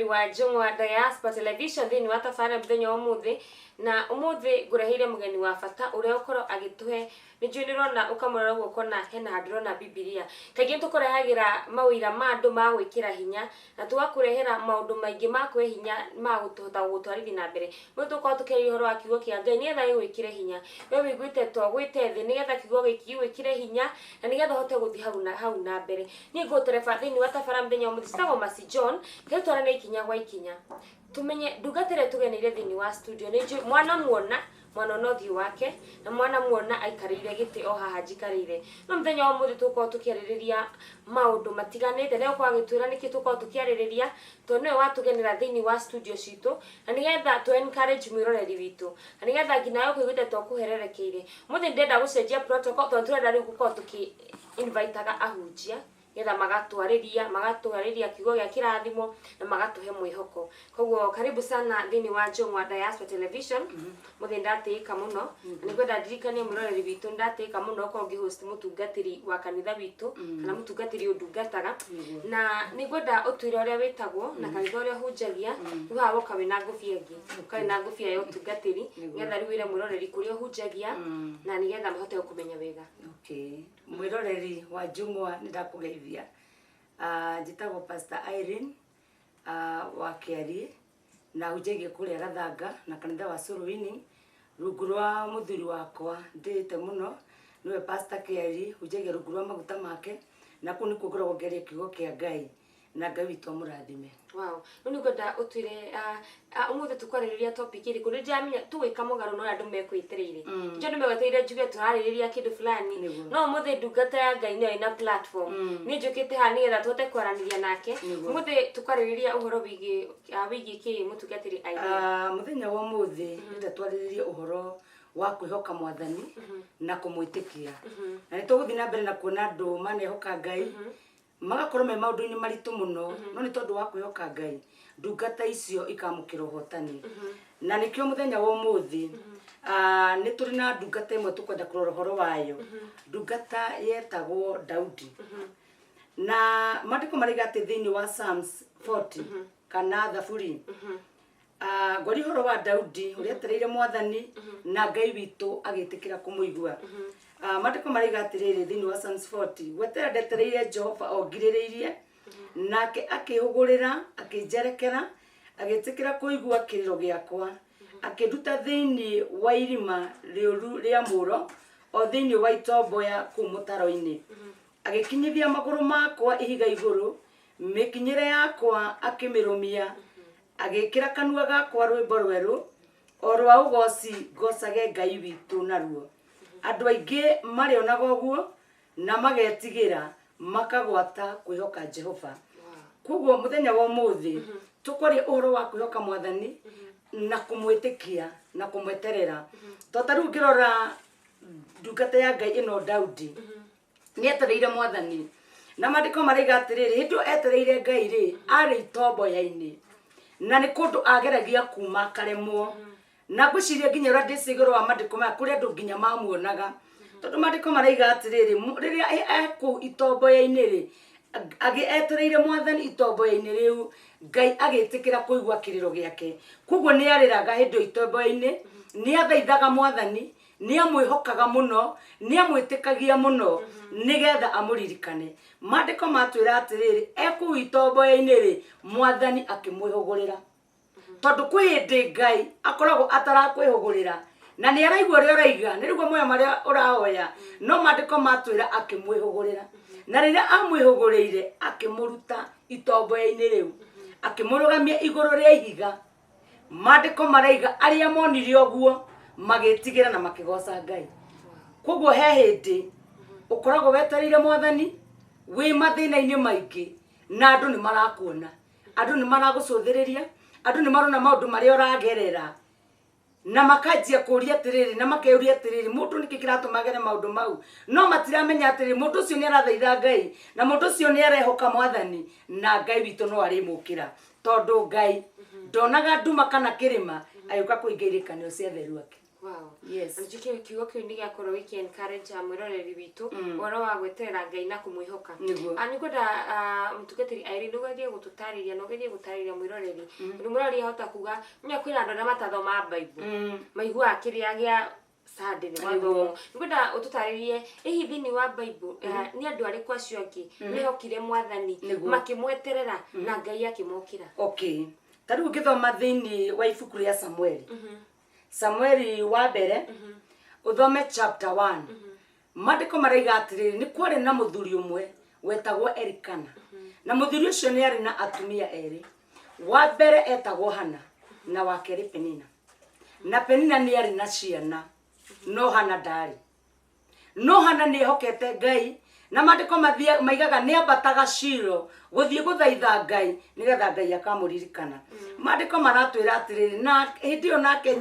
Wa Njũng'wa Diaspora Television thĩinĩ wa tabarĩra mũthenya wa ũmũthĩ. Na ũmũthĩ ngũreheire mũgeni wa bata ũrĩa ũkorwo agĩtũhe. Nĩ njũĩ nĩ ũrona ũkamũrora ũguo ũkona hena handũ ũrona Bibilia. Kaingĩ nĩ tũkũrehagĩra mawĩira ma andũ ma gwĩkĩra hinya na tũgakũrehera maũndũ maingĩ ma kũhe hinya ma gũhota gũgũtwarithia na mbere. Ũmũthĩ tũgũkorwo tũkĩaria ũhoro wa kiugo kĩa Ngai nĩgetha gĩgwĩkĩre hinya. We wĩiguĩte ta ũgwĩte thĩ, nĩgetha kiugo gĩkĩ gĩgwĩkĩre hinya na nĩgetha ũhote gũthiĩ hau na hau na mbere. Niĩ ngũgũtereba thĩinĩ wa tabara mũthenya wa ũmũthĩ, ciĩtagwo Mercy John. Reke tũtwarane ikinya gwa ikinya tũmenye ndungata ĩrĩa tũgeneire thĩinĩ wa studio. Nĩ njũĩ mwana muona mwana ona ũthiũ wake na mwana muona aikarĩire gĩtĩ o haha njikarĩire. No mũthenya wa ũmũthĩ tũgũkorwo tũkĩarĩrĩria maũndũ matiganĩte. Nĩ egũkorwo agĩtwĩra nĩkĩ tũgũkorwo tũkĩarĩrĩria, tondũ nĩwe watũgenera thĩinĩ wa studio citũ, na nĩgetha tũ encourage mwĩroreri witũ, na nĩgetha nginya we ũkũiguĩte ta ũkũhererekeire. Ũmũthĩ ndĩrenda gũcenjia protocol, tondũ tũrenda rĩu gũkorwo tũkĩ invitaga ahunjia nĩgetha magatwarĩria kiugo gĩa kĩrathimo na magatũhe mwĩhoko. Koguo karibu sana thĩinĩ wa Njũng'wa Diaspora Television. Mũthĩ ndatĩĩka mũno na nĩngwenda ndirikanie mwĩroreri witũ, ndatĩĩka mũno ũkorwo ngĩhost mũtungatĩri wa kanitha witũ kana mũtungatĩri ũndungataga, na nĩngwenda ũtwĩre ũrĩa wĩtagwo na kanitha ũrĩa ũhunjagia. Rĩu haha woka wĩna ngũbia ĩngĩ, ũka wĩna ngũbia ya ũtungatĩri, nĩgetha rĩu wĩre mwĩroreri kũrĩa ũhunjagia na nĩgetha mahote gũkũmenya wega. Okay. Mwĩroreri wa Njũng'wa, nĩ ndakũgeithia. Njĩtagwo Pastor Irene wa Kĩariĩ na hunjagia kũrĩa Gathanga na kanitha wa Soul Winning rungu rwa mũthuri wakwa ndĩĩte mũno, nĩwe Pastor Kĩariĩ. Hunjagia rungu rwa maguta make na kũu nĩkuo ngoragwo ngĩaria kiugo kĩa Ngai, na Ngai witũ amũrathime. Wow. Rĩu nĩngwenda ũtwĩre ũmũthĩ tũkwarĩrĩria topic ĩrĩkũ. Nĩ ndĩramenya tũgwĩka mũgarũ na ũrĩa andũ mekwĩtereire. Nĩkĩo andũ megwetereire njuge tũrarĩrĩria kĩndũ fulani. No ũmũthĩ ndungata ya Ngai nĩyo ĩna platform. Niĩ njũkĩte haha nĩgetha tũhote kwaranĩria nake. Ũmũthĩ tũkwarĩrĩria ũhoro wĩgiĩ kĩ, mũtungatĩri Irene? Mũthenya wa ũmũthĩ ndĩrenda twarĩrĩrie ũhoro wa kwĩhoka Mwathani na kũmwĩtĩkia. Na nĩ tũgũthiĩ na mbere na kuona andũ manehoka Ngai magakorwo me maũndũ-inĩ maritũ mũno, no nĩ tondũ wa kwĩhoka Ngai ndungata icio ikamũkĩra ũhotani. Na nĩkĩo mũthenya wa ũmũthĩ nĩ tũrĩ na ndungata ĩmwe tũkwenda kũrora ũhoro wayo, ndungata yetagwo Daudi. Na maandĩko maraiga atĩ thĩinĩ wa Psalms 40 kana Thaburi, ngwaria ũhoro wa Daudi ũrĩa etereire Mwathani na Ngai witũ agĩtĩkĩra kũmũigua. Maandĩko maraiga atĩrĩrĩ thĩinĩ wa Psalms 40: "Gweterera ndetereire Jehova o ngirĩrĩirie, nake akĩhũgũrĩra akĩnjerekera, agĩtĩkĩra kũigua kĩrĩro gĩakwa. Akĩnduta thĩinĩ wa irima rĩũru rĩa mũro, o thĩinĩ wa itomboya kũu mũtaro-inĩ. Agĩkinyithia magũrũ makwa ihiga igũrũ, mĩkinyĩre yakwa akĩmĩrũmia. Agĩkĩra kanua gakwa rwĩmbo rwerũ, o rwa ũgooci, ngocage Ngai witũ naruo. Andũ aingĩ marĩonaga ũguo na magetigĩra, makagwata kwĩhoka Jehova." Koguo mũthenya wa ũmũthĩ tũkwaria ũhoro wa kwĩhoka Mwathani na kũmwĩtĩkia na kũmweterera. To ta rĩu ngĩrora ndungata ya Ngai ĩno Daudi, nĩ etereire Mwathani, na maandĩko maraiga atĩrĩrĩ, hĩndĩ ĩyo etereire Ngai rĩ, arĩ itomboya-inĩ na nĩ kũndũ ageragia kuma akaremwo. Na ngwĩciria nginya ũrĩa ndĩciria igũrũ wa maandĩko maya, kũrĩ andũ nginya mamuonaga, tondũ maandĩko maraiga atĩrĩrĩ, rĩrĩa e kũu itomboya-inĩ rĩ, etereire Mwathani itomboya-inĩ rĩu, Ngai agĩtĩkĩra kũigua kĩrĩro gĩake. Koguo nĩ arĩraga hĩndĩ ĩyo itomboya-inĩ, nĩ athaithaga Mwathani, nĩ amwĩhokaga mũno, nĩ amwĩtĩkagia mũno nĩgetha amũririkane. Maandĩko matwĩra atĩrĩrĩ, e kũu itomboya-inĩ rĩ, Mwathani akĩmwĩhũgũrĩra, tondũ kwĩ hĩndĩ Ngai akoragwo atarakwĩhũgũrĩra na nĩ araigua ũrĩa ũraiga, nĩ raigua moya marĩa ũrahoya, no maandĩko matwĩra akĩmwĩhũgũrĩra. Na rĩrĩa amwĩhũgũrĩire, akĩmũruta itomboya-inĩ rĩu, akĩmũrũgamia igũrũ rĩa ihiga. Maandĩko maraiga arĩa monire ũguo magĩtigĩra na makĩgoca Ngai. Koguo he hĩndĩ ũkoragwo wetereire Mwathani wĩ mathĩna-inĩ maingĩ, na andũ nĩ marakuona, andũ nĩ maragũcũthĩrĩria, andũ nĩ marona maũndũ marĩa ũragerera, na makanjia kũria atĩrĩrĩ, na makeyũria atĩrĩrĩ, mũndũ nĩkĩ kĩratũma agere maũndũ mau? No matiramenya atĩrĩrĩ, mũndũ ũcio nĩ arathaitha Ngai na mũndũ ũcio nĩ arehoka Mwathani, na Ngai witũ no arĩmũkĩra, tondũ Ngai ndonaga nduma kana kĩrĩma agĩũka kũhinga irĩkanĩro cia theru ake. Wow. Yes. Nĩkĩo kiugo kĩu nĩ gĩakorwo gĩkĩ encourage mwĩroreri witũ ũhoro wa gweterera Ngai na kũmwĩhoka. Nĩguo. Nĩngwenda mũtungatĩri Irene ũgerie gũtũtarĩria na ũgerie gũtarĩria mwĩroreri, tondũ mwĩroreri ahota kuga nĩ kwĩna andũ arĩa matathomaga Bible, maiguaga kĩrĩa gĩa Sunday nĩ mathomo. Nĩngwenda ũtũtarĩrie hihi thĩinĩ wa Bible nĩ andũ arĩkũ acio angĩ mehokire Mwathani Nĩguo. makĩmweterera na Ngai akĩmokĩra? Okay, ta rĩu ũngĩthoma thĩinĩ wa ibuku rĩa Samueli, Samueli wa mbere, ũthome chapter 1, maandĩko maraiga atĩrĩrĩ, nĩ kwarĩ na mũthuri ũmwe wetagwo Elikana, na mũthuri ũcio nĩ arĩ na atumia erĩ. Wa mbere etagwo Hana na wa kerĩ Penina. Na Penina nĩ arĩ na ciana, no Hana ndarĩ. No Hana nĩ ehokete Ngai, na maandĩko maigaga nĩ ambataga Shilo gũthiĩ gũthaitha Ngai nĩgetha Ngai akamũririkana. Maandĩko maratwĩra atĩrĩrĩ, na hĩndĩ ĩyo nake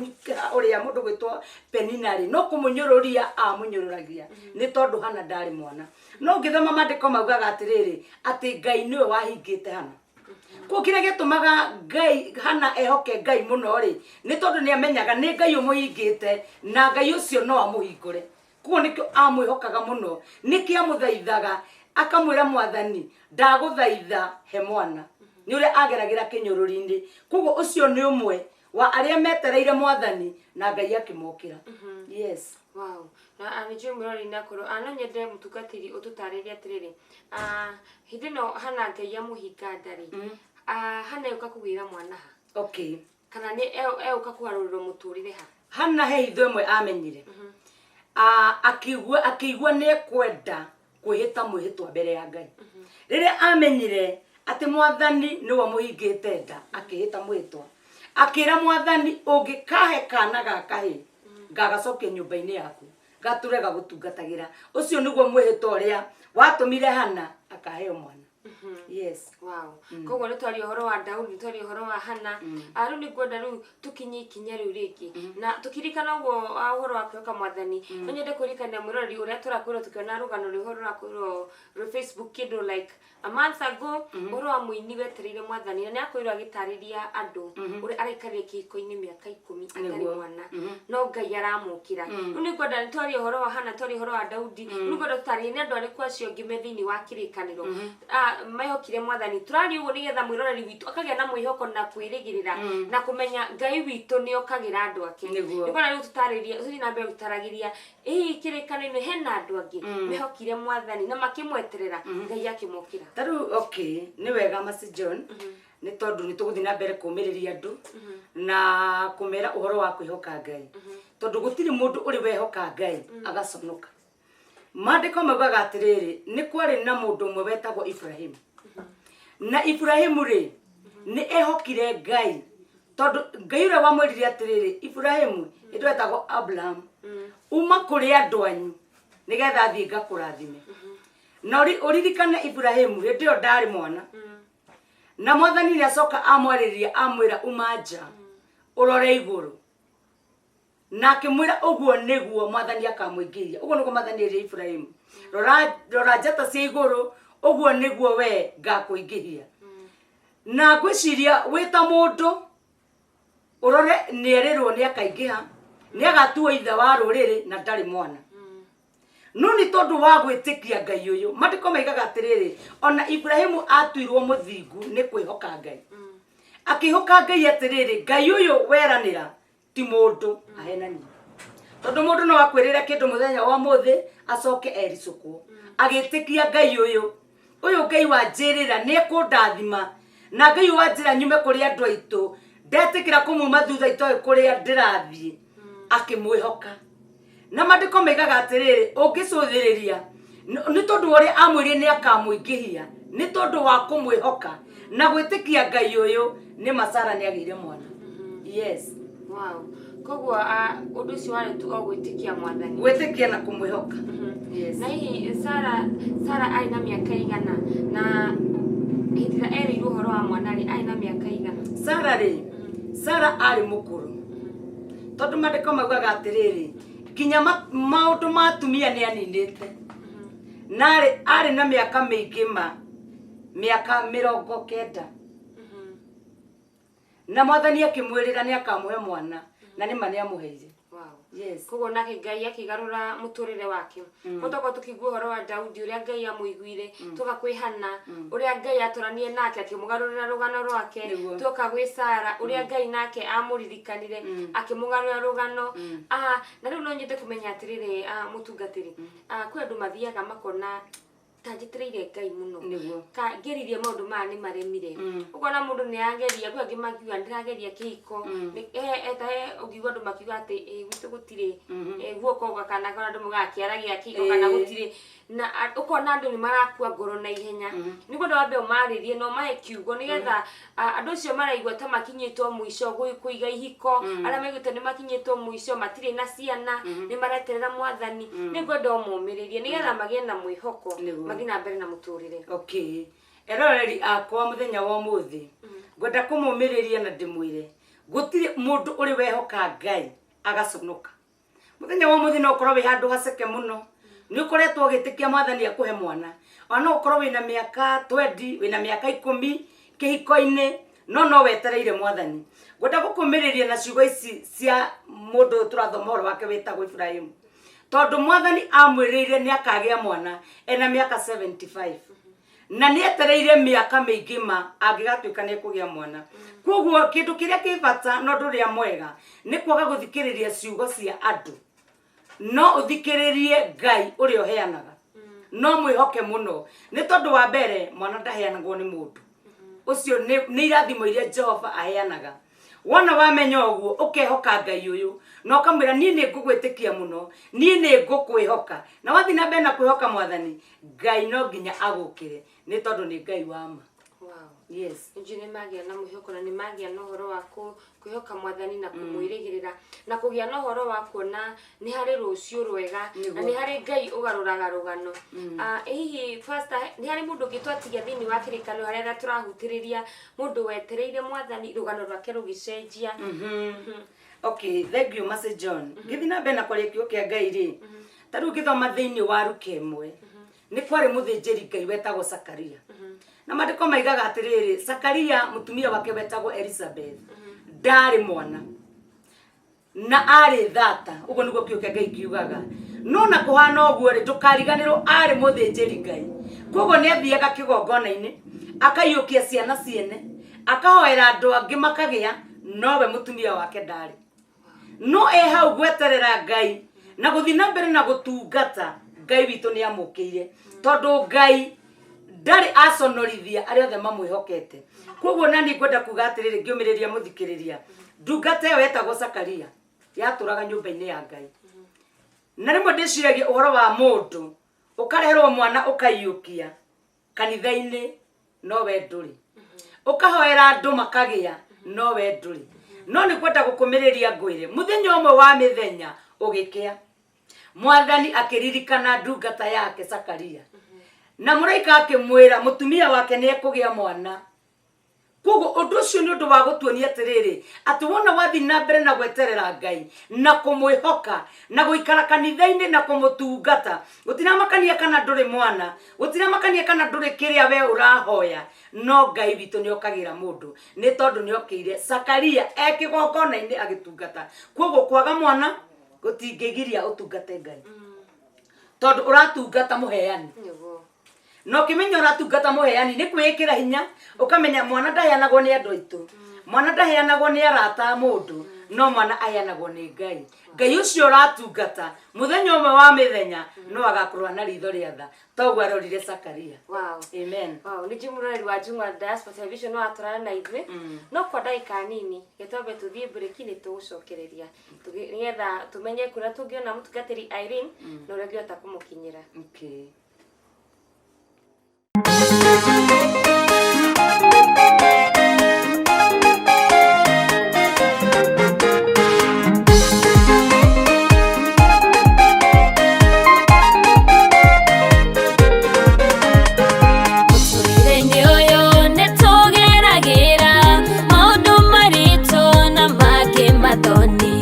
ũrĩa mũndũ gwĩtwo Penina rĩ, no kũmũnyũrũria amũnyũrũragia nĩ tondũ Hana ndarĩ mwana. No ũngĩthoma maandĩko maugaga atĩrĩrĩ, atĩ Ngai nĩwe wahingĩte Hana. Koguo kĩrĩa gĩatũmaga Ngai Hana ehoke Ngai mũno rĩ, nĩ tondũ nĩ amenyaga nĩ Ngai ũmũhingĩte na Ngai ũcio no amũhingũre. Koguo nĩkĩo amwĩhokaga mũno, nĩkĩo amũthaithaga akamwĩra, Mwathani, ndagũthaitha he mwana, nĩ ũrĩa ageragĩra kĩnyũrũri-inĩ. Koguo ũcio nĩ ũmwe wa arĩa metereire Mwathani na Ngai akĩmokĩra. Yes. Wow. Na nĩ njũĩ mwĩroreri nĩ akorwo no nyende mũtungatĩri ũtũtarĩrie atĩrĩrĩ, hĩndĩ ĩno Hana Ngai amũhinga nda rĩ, Hana egũka kũgĩra mwana ha? Okay. Kana nĩ egũka kũgarũrĩrwo mũtũrĩre ha? Hana he hitho ĩmwe amenyire. Akĩigua nĩ ekwenda kwĩhĩta mwĩhĩtwa mbere ya Ngai. Rĩrĩa amenyire atĩ Mwathani nĩwe ũmũhingĩte nda, akĩhĩta mwĩhĩtwa. Akĩra Mwathani, ũngĩkahe kana ga kahĩĩ, ngagacokia nyũmba-inĩ yaku, gatũre gagũtungatagĩra. Ũcio nĩguo mwĩhĩtwa ũrĩa watũmire Hana akaheo mwana. Yes. Wow. Koguo nĩ twaria ũhoro wa Daudi, nĩ twaria ũhoro wa Hana. Rĩu nĩ ngwenda rĩu tũkinye ikinya rĩu rĩngĩ. Na tũkirikana ũguo ũhoro wa kwĩhoka Mwathani, no nyende kũririkania mwĩroreri ũrĩa tũrakwĩrwo tũkĩona rũgano rwĩho rũrakwĩrwo rwĩ Facebook kĩndũ like a month ago, ũhoro wa mũini wetereire Mwathani, na nĩ akorirwo agĩtarĩria andũ ũrĩa araikarire kĩhiko-inĩ mĩaka 10 atarĩ mwana, no Ngai aramũkĩra. Rĩu nĩ ngwenda nĩ twaria ũhoro wa Hana, twaria ũhoro wa Daudi, rĩu nĩ ngwenda tũtarĩrie nĩ andũ arĩkũ acio angĩ me thĩinĩ wa kĩrĩkanĩro mehokire Mwathani. Tũraria ũguo nĩgetha mwĩroreri witũ akagĩa na mwĩhoko na kwĩrĩgĩrĩra na kũmenya Ngai witũ nĩ okagĩra andũ ake. Nĩguo. Nĩ ngwenda rĩu tũtarĩrie, tũthiĩ na mbere gũtaragĩria hihi kĩrĩkanĩro-inĩ hena andũ angĩ mehokire Mwathani na makĩmweterera Ngai akĩmokĩra. Ta rĩu okay, nĩ wega Mercy John, nĩ tondũ nĩ tũgũthiĩ na mbere kũũmĩrĩria andũ na kũmera ũhoro wa kwĩhoka Ngai, tondũ gũtirĩ mũndũ ũrĩ wehoka Ngai agaconoka. Maandĩko maugaga atĩrĩrĩ, nĩ kwarĩ na mũndũ ũmwe wetagwo Ibrahimu, na Ibrahimu rĩ, nĩ ehokire Ngai, tondũ Ngai ũrĩa wamwĩrire atĩrĩrĩ, Ibrahimu, hĩndĩ ĩyo etagwo Abraham, uma kũrĩ andũ anyu nĩgetha thiĩ ngakũrathime. Na ũririkane Ibrahimu hĩndĩ ĩyo ndarĩ mwana, na Mwathani nĩ acoka amwarĩria amwĩra, uma nja ũrore igũrũ, na akĩmwĩra ũguo nĩguo Mwathani akamũingĩria. Ũguo nĩguo Mwathani erire Ibrahimu, rora njata cia igũrũ, ũguo nĩguo we ngakũingĩhia. Na ngwĩciria wĩ ta mũndũ ũrore nĩ erĩrwo nĩ akaingĩha, nĩ agatuo ithe wa rũrĩrĩ na ndarĩ mwana. No nĩ tondũ wa gwĩtĩkia Ngai ũyũ, maandĩko maigaga atĩrĩrĩ, ona Ibrahimu atuirwo mũthingu nĩ kwĩhoka Ngai. Akĩhoka Ngai atĩrĩrĩ, Ngai ũyũ weranĩra ti mũndũ ahenania, tondũ mũndũ no akwĩrĩre kĩndũ mũthenya wa ũmũthĩ acoke ericũkwo. Agĩtĩkia Ngai ũyũ, ũyũ Ngai wanjĩrĩra nĩ ekũndathima, na Ngai ũyũ wanjĩra nyume kũrĩ andũ aitũ, ndetĩkĩra kũmuma thutha itoĩ kũrĩa ndĩrathiĩ. Akĩmwĩhoka, na maandĩko maigaga atĩrĩrĩ, ũngĩcũthĩrĩria nĩ tondũ wa ũrĩa amwĩrire nĩ akamũingĩhia, nĩ tondũ wa kũmwĩhoka na gwĩtĩkia Ngai ũyũ, nĩ Masara nĩ agĩire mwana. Yes. Wow. Koguo ũndũ ũcio warĩ tu o gwĩtĩkia Mwathani. Gwĩtĩkia na kũmwĩhoka. Yes. Na hihi Sara arĩ na mĩaka igana, na hĩndĩ ĩrĩa erĩirwo ũhoro wa mwana rĩ, arĩ na mĩaka igana? Sara rĩ, Sara arĩ mũkũrũ, tondũ maandĩko maugaga atĩrĩrĩ, nginya maũndũ ma atumia nĩ aninĩte, na arĩ na mĩaka mĩingĩ, ma mĩaka 90, na Mwathani akĩmwĩrĩra nĩ akamũhe mwana, na nĩ ma nĩ amũheire. Wow. Yes. Koguo nake Ngai akĩgarũra mũtũrĩre wake. Ko tokorwo tũkĩigua ũhoro wa Daudi, ũrĩa Ngai amũiguire, tuoka kwĩ Hana, ũrĩa Ngai atũranie nake akĩmũgarũrĩra rũgano rwake. Nĩguo. Tuoka gwĩ Sara, ũrĩa Ngai nake amũririkanire akĩmũgarũra rũgano. Na rĩu no nyende kũmenya atĩrĩrĩ, mũtungatĩri, kwĩ andũ mathiaga makona ta njĩtĩrĩire Ngai mũno. Nĩguo. Ka ngeririe maũndũ maya nĩ maremire. Ũkona mũndũ nĩ ageria, kwĩ angĩ makiuga ndĩrageria kĩhiko. Eta he ũngĩigua andũ makiuga atĩ "Ĩ, gwitũ gũtirĩ guoko kana kana andũ mugaga kĩara gĩa kĩhiko kana gũtirĩ," na ũkona andũ nĩ marakua ngoro na ihenya. Nĩguo ndũ wambe ũmarĩrie na ũmahe kiugo nĩgetha andũ acio maraigua ta makinyĩtwo mũico kũiga ihiko, arĩa maiguĩte nĩ makinyĩtwo mũico, matirĩ na ciana, nĩ mareterera mwathani, nĩ ngwenda ũmomĩrĩrie nĩgetha magĩe na mwĩhoko Nĩguo. mathiĩ na mbere na mũtũrĩre. Okay, eroreri akwa, muthenya wa umuthi ngwenda kũmũmĩrĩria na ndĩmwĩre gũtirĩ mũndũ ũrĩ wehoka Ngai agaconoka. Muthenya wa umuthi no ũkorwo wĩ handũ haceke mũno, nĩ ũkoretwo ũgĩtĩkia mwathani akũhe mwana, ona no ũkorwo wĩna mĩaka 20, wĩna mĩaka 10 kĩhiko-inĩ, no wetereire mwathani. Ngwenda gũkũmĩrĩria na ciugo ici cia mũndũ ũyũ tũrathoma ũhoro wake wĩtagwo Ibrahimu, tondũ mwathani amwĩrĩire nĩ akagĩa mwana ena mĩaka 75, na nĩ etereire mĩaka mĩingĩ ma angĩgatuĩka nĩ ekũgĩa mwana. Koguo kĩndũ kĩrĩa kĩ bata na ũndũ ũrĩa mwega nĩ kwaga gũthikĩrĩria ciugo cia andũ, no ũthikĩrĩrie Ngai ũrĩa ũheanaga, no mwĩhoke mũno, nĩ tondũ wa mbere mwana ndaheanagwo nĩ mũndũ ũcio, nĩ irathimo iria Jehova aheanaga. Wona wamenya ũguo, ũkehoka Ngai ũyũ na ũkamwĩra, "Niĩ nĩ ngũgwĩtĩkia mũno, niĩ nĩ ngũkwĩhoka," na wathiĩ na mbere na kwĩhoka mwathani Ngai, no nginya agũkĩre, nĩ tondũ nĩ Ngai wa ma. Yes. Nĩnjũĩ nĩ magĩa na mwĩhoko na nĩ magĩa na ũhoro wa kwĩhoka mwathani na kũmwĩrĩgĩrĩra na kũgĩa na ũhoro wa kuona nĩ harĩ rũciũ rwega na nĩ harĩ Ngai ũgarũraga rũgano. Hihi pastor, nĩ harĩ mũndũ ũngĩ twatigia thĩinĩ wa kĩrĩkanĩro harĩa tũrahutĩrĩria mũndũ wetereire mwathani rũgano rwake rũgĩcenjia? Okay, thank you, Mercy John. Ngĩthiĩ na mbere na kwaria kiugo kĩa Ngai rĩ, ta rĩu ngĩthoma thĩinĩ wa Ruka 1, nĩ kwarĩ mũthĩnjĩri Ngai wetagwo Sakaria, na maandĩko maigaga atĩrĩrĩ, Sakaria mũtumia wake wetagwo Elizabeth ndarĩ mwana na arĩ thata. Ũguo nĩguo kiugo kĩa Ngai kiugaga. No na kũhana ũguo rĩ, ndũkariganĩrwo arĩ mũthĩnjĩri Ngai, koguo nĩ athiaga kĩgongona-inĩ akaiyũkia ciana ciene, akahoera andũ angĩ makagĩa, nowe mũtumia wake ndarĩ. No e hau gweterera Ngai na gũthiĩ na mbere na gũtungata Ngai witũ, nĩ amũkĩire, tondũ Ngai ndarĩ aconorithia arĩa othe mamwĩhokete. Koguo nani ngwenda kuga atĩrĩrĩ, ngĩũmĩrĩria mũthikĩrĩria, ndungata ĩyo yetagwo Sakaria yatũraga nyũmba-inĩ ya Ngai. Na rĩmwe ndĩciragia ũhoro wa mũndũ ũkareherwo mwana ũkaiyũkia kanitha-inĩ, no we ndũrĩ, ũkahoera andũ makagĩa, no we ndũrĩ. No nĩ kwenda gũkũmĩrĩria ngwĩre, mũthenya ũmwe wa mĩthenya ũgĩkĩa, mwathani akĩririkana ndungata yake Sakaria, na mũraika akĩmwĩra mũtumia wake nĩ ekũgĩa mwana. Koguo ũndũ ũcio nĩ ũndũ wa gũtuonia atĩrĩrĩ, atĩ wona wathiĩ na mbere na gweterera Ngai na kũmwĩhoka na gũikara kanitha-inĩ na kũmũtungata, gũtiramakania kana ndũrĩ mwana, gũtiramakania kana ndũrĩ kĩrĩa we ũrahoya, no Ngai witũ nĩ okagĩra mũndũ, nĩ tondũ nĩ okĩire Sakaria e kĩgongona-inĩ agĩtungata. Koguo kwaga mwana gũtingĩgiria ũtungate Ngai, tondũ ũratungata mũheani. Na ũkĩmenya ũratungata mũheani, nĩ kwĩĩkĩra hinya, ũkamenya mwana ndaheanagwo nĩ andũ aitũ, mwana ndaheanagwo nĩ arata a mũndũ, no mwana aheanagwo nĩ Ngai. Ngai ũcio ũratungata, mũthenya ũmwe wa mĩthenya no agakorwo na ritho rĩa tha toguo arorire Sakaria. Amen. Wow, nĩ njũĩ mũroreri wa Jung'wa Diaspora Television no atũrana na ithuĩ, no kwa ndagĩka nini getwambe tũthiĩ breki, nĩ tũgũcokereria nĩgetha tũmenye kũrĩa tũngĩona mũtungatĩri Irene na ũrĩa ũngĩhota kũmũkinyĩra. Okay. Mũtũrĩre-inĩ ũyũ nĩtũgeragĩra maũndũ maritũ na mangĩ mathoni,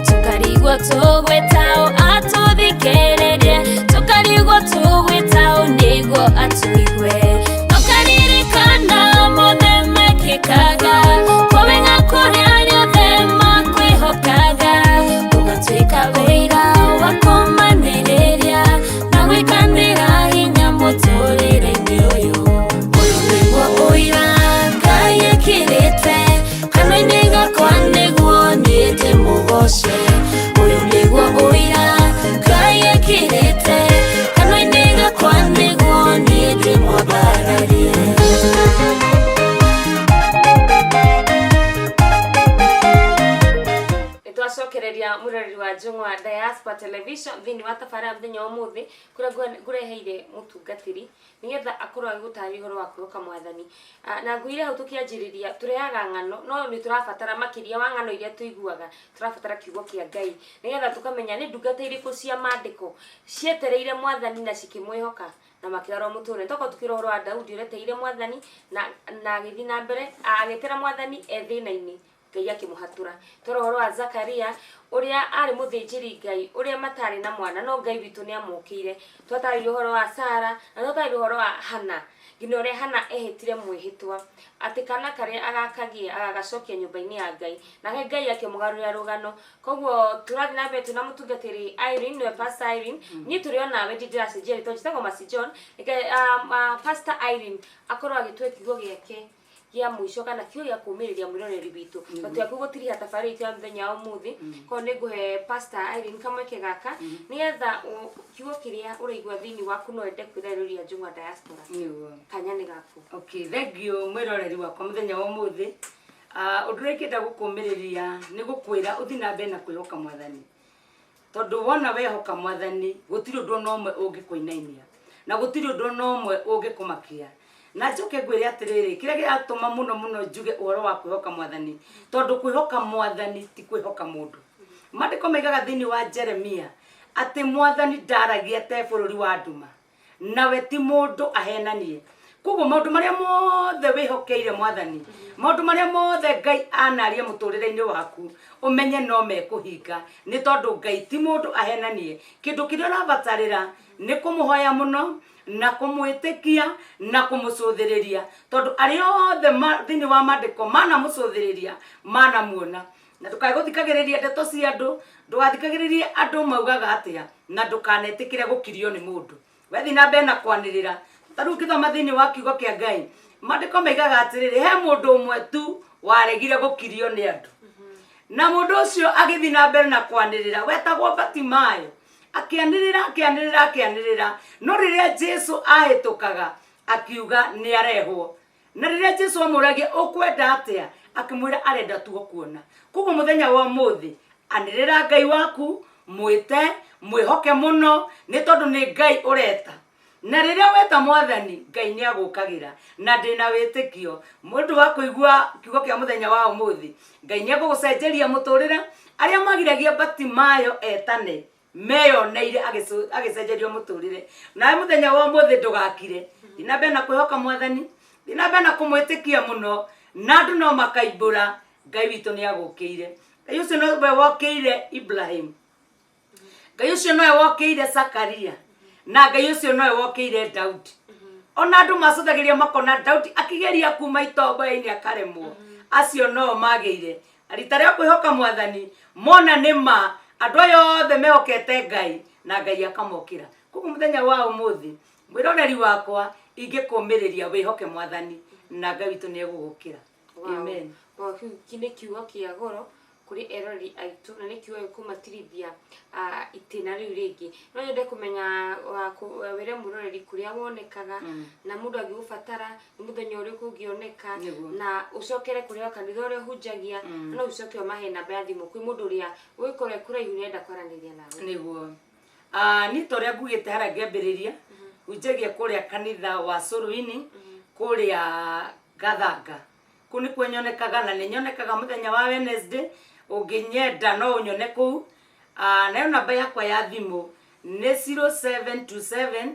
tũkarigwo tũgwĩtao atũthikĩrĩrie, tũkarigwo tũgwĩtao. ndĩmũgoce. Ũyũ nĩguo ũira Ngai ekĩrĩte kanua-inĩ gakwa nĩguo niĩ ndĩmwambararie. Nĩtwacokereria mũroreri wa Njũng'wa Diaspora Television thĩinĩ wa tabarĩra ya mũthenya wa ũmũthĩ kũrĩa ngũreheire mũtungatĩri nĩgetha akorwo agĩgũtarĩria ũhoro wa kwĩhoka mwathani. Na ngwĩre hau tũkĩanjĩrĩria tũrehaga ng'ano no nĩ tũrabatara makĩria wa ng'ano iria tũiguaga, tũrabatara kiugo kĩa Ngai nĩgetha tũkamenya nĩ ndungata irĩkũ cia mandĩko cietereire mwathani na cikĩmwĩhoka na makĩgarũra mũtũrĩre. Tokorwo tukĩra ũhoro wa Daudi ũrĩa etereire mwathani na agĩthiĩ na mbere agĩetera mwathani e thĩna-inĩ, Ngai akĩmũhatũra. Twara ũhoro wa Zakaria ũrĩa arĩ mũthĩnjĩri Ngai ũrĩa matarĩ na mwana no Ngai witũ nĩ amũkĩire. Twatarĩria ũhoro wa Sara na twatarĩria ũhoro wa Hana nginya ũrĩa Hana ehĩtire mwĩhĩtwa atĩ kana karĩa agakagĩa agagacokia nyũmba-inĩ ya Ngai, nake Ngai akĩmũgarũrĩra rũgano. Koguo tũrathiĩ na mbere twĩna mũtungatĩri Irene, nĩwe Pastor Irene. Niĩ tũrĩ o nawe ndiracenjia rĩtwa, njĩtagwo Mercy John. Reke Pastor Irene akorwo agĩtũhe kiugo gĩake gĩa mũico kana kiugo gĩa kũũmĩrĩria mwĩroreri witũ. Tondũ twaku gũtiriha tabarĩra itũ ya mũthenya wa ũmũthĩ, koguo nĩ ngũhe Pastor Irene kamweke gaka nĩgetha kiugo kĩrĩa ũraigua thĩinĩ waku no wende kwĩra eroreri a Njũng'wa Diaspora. Nĩguo. Kanya nĩ gaku. Okay, thank you mwĩroreri wakwa mũthenya wa ũmũthĩ. Ũndũ ũrĩa ingĩenda gũkũmĩrĩria nĩ gũkwĩra ũthiĩ na mbere na kwĩhoka mwathani, tondũ wona wehoka mwathani gũtirĩ ũndũ ona ũmwe ũngĩkũinainia na gũtirĩ ũndũ ona ũmwe ũngĩkũmakia. Na njoke ngwĩre atĩrĩrĩ, kĩrĩa kĩratũma mũno mũno njuge ũhoro wa kwĩhoka mwathani, tondũ kwĩhoka mwathani ti kwĩhoka mũndũ. Maandĩko maigaga thĩinĩ wa Jeremia atĩ mwathani ndaragia te bũrũri wa nduma, nawe ti mũndũ ahenanie. Koguo maũndũ marĩa mothe wĩhokeire mwathani, maũndũ marĩa mothe Ngai anaria mũtũrĩre-inĩ waku, ũmenye no mekũhinga, nĩ tondũ Ngai ti mũndũ ahenanie. Kĩndũ kĩrĩa ũrabatarĩra nĩ kũmũhoya mũno na kũmwĩtĩkia na kũmũcũthĩrĩria, tondũ arĩa othe thĩinĩ wa maandĩko manamũcũthĩrĩria manamuona. Na ndũkae gũthikagĩrĩria ndeto cia andũ, ndũgathikagĩrĩrie andũ maugaga atĩa, na ndũkanetĩkĩre gũkirio nĩ mũndũ. Wethiĩ na mbere na kwanĩrĩra. Ta rĩu ũngĩthoma thĩinĩ wa kiugo kĩa Ngai, maandĩko maigaga atĩrĩrĩ, he mũndũ ũmwe tu waregire gũkirio nĩ andũ, na mũndũ ũcio agĩthiĩ na mbere na kwanĩrĩra, wetagwo Batimayo. Akĩanĩrĩra, akĩanĩrĩra, akĩanĩrĩra, no rĩrĩa Jesu ahĩtũkaga akiuga nĩ arehwo. Na rĩrĩa Jesu amũragia ũkwenda atĩa, akĩmwĩra arenda tu kuona. Koguo mũthenya wa ũmũthĩ anĩrĩra Ngai waku, mwĩte, mwĩhoke mũno, nĩ tondũ nĩ Ngai ũreta. Na rĩrĩa weta mwathani, Ngai nĩ agũkagĩra. Na ndĩna wĩtĩkio mũndũ wa kũigua kiugo kĩa mũthenya wa ũmũthĩ, Ngai nĩ egũgũcenjeria mũtũrĩre. Arĩa magiragia Batimayo etane meyoneire agĩcenjerio mũtũrĩre. Nawe mũthenya wa ũmũthĩ ndũgakire, thiĩ na mbere na kwĩhoka mwathani, thiĩ na mbere na kũmwĩtĩkia mũno, na andũ no makaimbũra Ngai witũ nĩ agũkĩire. Ngai ũcio nowe wokĩire Ibrahim, Ngai ũcio nowe wokĩire Zakaria, na Ngai ũcio nowe wokĩire Daudi. Ona andũ macũthagĩria makona Daudi akĩgeria kuma itombo-inĩ akaremwo, acio no magĩire rita rĩa kwĩhoka mwathani, mona nĩ ma andũ aya othe mehokete Ngai na Ngai akamokĩra. Koguo mũthenya wa ũmũthĩ mwĩroreri wakwa, ingĩkũmĩrĩria wĩhoke mwathani na Ngai witũ nĩ egũgũkĩra. Amen. Wow, kĩu nĩ kiugo kĩa goro kũrĩ eroreri aitũ, na nĩ kiugo gĩkũmatirithia itĩna rĩu rĩngĩ. No nyende kũmenya wĩre mwĩroreri kũrĩa wonekaga, na mũndũ angĩgũbatara nĩ mũthenya ũrĩkũ ũngĩoneka, na ũcokere kũrĩa kanitha ũrĩa ũhunjagia, na no ũcoke ũmahe namba ya thimũ kwĩ mũndũ ũrĩa ũgĩkorwo e kũraihu nĩenda kwaranĩria nawe. Nĩguo. Niĩ ta ũrĩa ngugĩte harĩa ngĩambĩrĩria, hunjagia kũrĩa kanitha wa Suluini, kũrĩa Gathanga. Kũu nĩkuo nyonekaga, na nĩ nyonekaga mũthenya wa Wednesday. Ũngĩnyenda no ũnyone kũu. Nayo namba yakwa ya thimũ nĩ 0727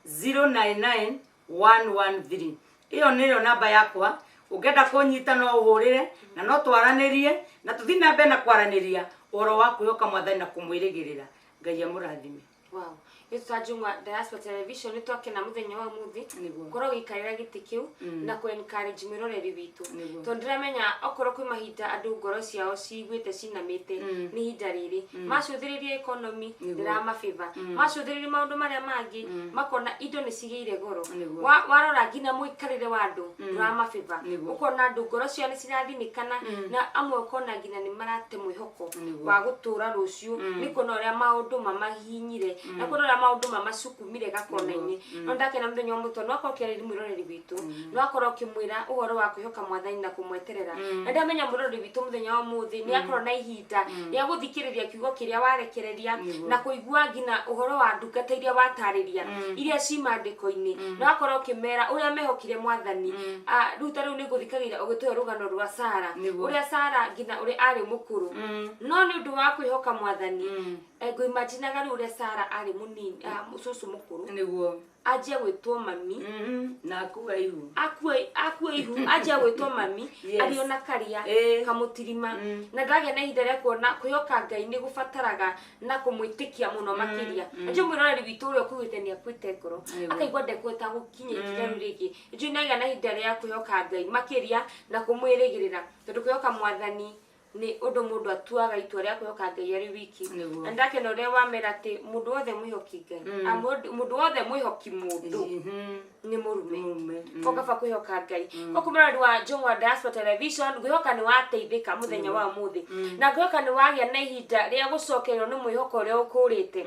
099 113. Ĩyo nĩyo namba yakwa. Ũngĩenda kũnyita no ũhũrĩre, na no twaranĩrie, na tũthiĩ na mbere na kwaranĩria ũhoro wa kwĩhoka mwathani na kũmwĩrĩgĩrĩra. Ngai amũrathime. Wow. Ithuĩ ta Njũng'wa Diaspora Television nĩ twakena mũthenya wa ũmũthĩ Nĩguo. gũkorwo ũgĩikarĩra gĩtĩ kĩu na kũ encourage mwĩroreri witũ, Nĩguo. tondũ ndĩramenya okorwo kwĩ mahinda andũ ngoro ciao ciguĩte cinamĩte, nĩ ihinda rĩrĩ macũthĩrĩria economy. Nĩguo. Ndĩramabĩba macũthĩrĩria maũndũ marĩa mangĩ, makona indo nĩ cigĩire goro. Nĩguo. Warora nginya mũikarĩre wa andũ ndũramabĩba. Nĩguo. Ũkona andũ ngoro ciao nĩ cirathinĩkana, na amwe ũkona nginya nĩ marate mwĩhoko Nĩguo. wa gũtũra rũciũ, nĩ kuona ũrĩa maũndũ mamahihinyire na kuona ũrĩa maũndũ mamacukumire gakona-inĩ. No ndakena mũthenya wa mũtũ no akorwo ũkĩarĩria mwĩroreri witũ, no akorwo ũkĩmwĩra ũhoro wa kwĩhoka mwathani na kũmweterera, na ndamenya mwĩroreri witũ mũthenya wa ũmũthĩ nĩ akorwo na ihinda rĩa gũthikĩrĩria kiugo kĩrĩa warekereria na kũigua nginya ũhoro wa ndungata iria watarĩria iria ci maandĩko-inĩ, no akorwo ũkĩmera ũrĩa mehokire mwathani. Ah, rĩu ta rĩu nĩ ngũthikagĩrĩria ũgĩtũhe rũgano rwa Sara, Nĩguo. ũrĩa Sara nginya ũrĩa arĩ mũkũrũ, no nĩ ũndũ wa kwĩhoka mwathani. Ngũimaginaga rĩu ũrĩa Sara arĩ mũnini, cũcũ mũkũrũ, Nĩguo. anjia gwĩtwo mami. Na akua ihu. Akue ihu, anjia gwĩtwo mami, arĩ ona karia kamũtirima, na ndagĩa na ihinda rĩa kuona kwĩhoka Ngai nĩ gũbataraga na kũmwĩtĩkia mũno makĩria. Njũ mwĩroreri witũ ũrĩa ũkuĩte nĩ akuĩte ngoro, akaigua ndekũhota gũkinya ikinya rĩu rĩngĩ, njũ nĩagĩa na ihinda rĩa kwĩhoka Ngai makĩria na kũmwĩrĩgĩrĩra, tondũ kwĩhoka mwathani nĩ ũndũ mũndũ atuaga itua rĩa kwĩhoka Ngai arĩ wiki. Nĩguo. Na ndakena ũrĩa wamera atĩ mũndũ wothe mwĩhoki Ngai, mũndũ wothe mwĩhoki mũndũ nĩ mũrume. Mũrume. Ko kaba kwĩhoka Ngai. Ko kũmũrori wa Njũng'wa Diaspora Television, ngwĩhoka nĩ wateithĩka mũthenya wa ũmũthĩ, na ngwĩhoka nĩ wagĩa na ihinda rĩa gũcokererwo nĩ mwĩhoko ũrĩa ũkũrĩte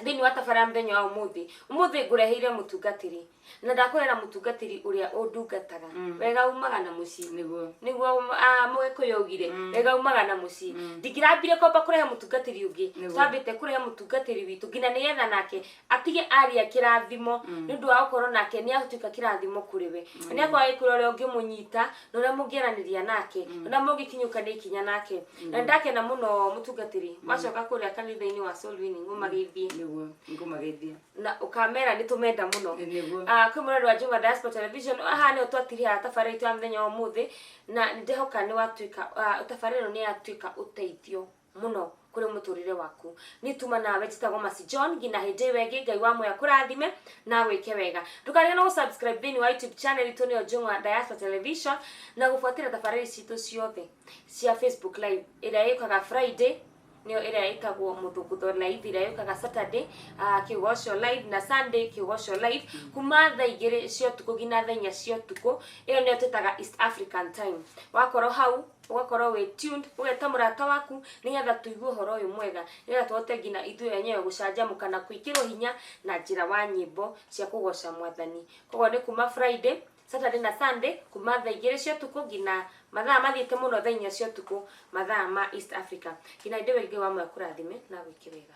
thĩinĩ wa tabara ya mũthenya wa ũmũthĩ. Ũmũthĩ ngũreheire mũtungatĩri, na ndakũrera mũtungatĩri ũrĩa ũndungataga wega umaga na mũciĩ. Nĩguo. Nĩguo mũgĩkũyũ augire wega umaga na mũciĩ. Ndingĩrambire kwamba kũrehe mũtungatĩri ũngĩ, twambĩte kũrehe mũtungatĩri witũ nginya nĩgetha nake atige aria kĩrathimo, nĩ ũndũ wa gũkorwo nake nĩ atuĩka kĩrathimo kũrĩ we, na nĩ akorwo agĩkwĩra ũrĩa ũngĩmũnyita na ũrĩa mũngĩaranĩria nake na ũrĩa mũngĩkinyũkania ikinya nake. Na nĩndakena mũno mũtungatĩri wacoka kũrĩa kanitha-inĩ wa Soul Winning ũmageithie. Nĩguo, ngũmageithia. Na ũkamera nĩ tũmenda mũno. Nĩguo. Kwĩ mũrori wa Njũng'wa Diaspora Television, haha nĩho twatiriha tabarĩra itũ ya mũthenya wa ũmũthĩ, na nĩndĩhoka nĩ watuĩka tabarĩra ĩno nĩ yatuĩka ũteithio mũno kũrĩ mũtũrĩre waku. Nĩ tuma nawe njĩtagwo Mercy John, nginya hĩndĩ ĩyo ĩngĩ, Ngai wa muoyo akũrathime na agwĩke wega. Ndũkariganĩrwo gũ subscribe thĩinĩ wa YouTube channel itũ, nĩyo Njũng'wa Diaspora Television, na gũbuatĩrĩra tabarĩra citũ ciothe cia Facebook Live ĩrĩa ĩũkaga Friday, nĩyo ĩrĩa ĩtagwo Mũthũngũtho Live, ĩrĩa yũkaga Saturday, Kĩgoco Live, na Sunday Kĩgoco Live, kuma thaa 2 cia ũtukũ nginya thaa 4 cia ũtukũ. Ĩyo nĩyo twĩtaga East African Time. Wakorwo hau ũgakorwo wĩ tuned, ũgeta mũrata waku nĩgetha tũigue ũhoro ũyũ mwega, nĩgetha tũhote nginya ithuĩ enyewe gũcanjamũka na gwĩkĩrwo hinya na njĩra wa nyĩmbo cia kũgoca mwathani. Koguo nĩ kuma Friday, Saturday na Sunday, kuma thaa 2 cia ũtukũ nginya mathaa mathiĩte mũno thaa 4 cia ũtukũ, mathaa ma East Africa. Nginya hĩndĩ ĩyo ĩngĩ, wa moyo kũrathime na gwĩke wega.